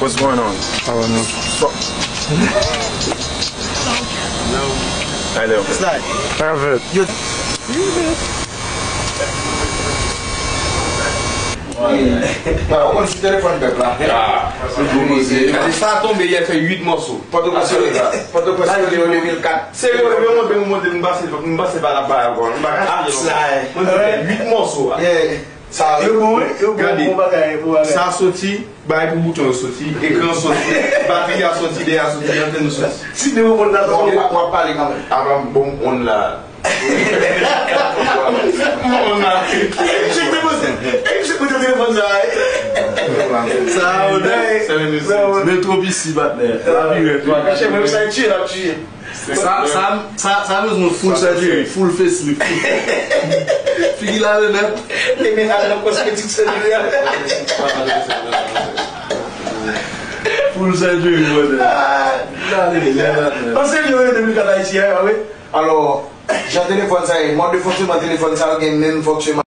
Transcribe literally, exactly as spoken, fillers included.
What's going on? I don't know. Fuck. Hello. Slide. Have it. Yo. Bon, ou konn si telefòn pèp la. Ah, se gwo koze. Gade sa tonbe yè, fè uit mòso. Pòtoprens, Pòtoprens, de mil kat. Serye, yo monte, yo monte, m pase, m pase pa la ba ankò. M pa ka. Mwen di fè uit mòso. Yeah. Sa yo bon, wi, yo bon, gade, bon bagay, bon bagay. Sa soti, bay pou bouton yo soti, ekran soti, batri a soti, dèyè a soti, antèn yo soti. Si de moun nan w ap, w ap pale kanmenm. Apa bon, on la. On la. Chèk te poze. Chèk poze telefòn sa. Sa, on la. Men twòp isi, patnè. La pi rèd. Chèk mwen sa tiye, la tiye. Sa, sa, sa, sa bezwen full surgery, full facelift. Figi la renèt. Li men al nan kosmetik surgery a. Full surgery, brother. Li la renèt. Panse li yo rete depi kat Ayiti a, wi. Alò, jan telefòn sa ye, mòd de fonksyonman telefòn sa yo gen menm fonksyonman.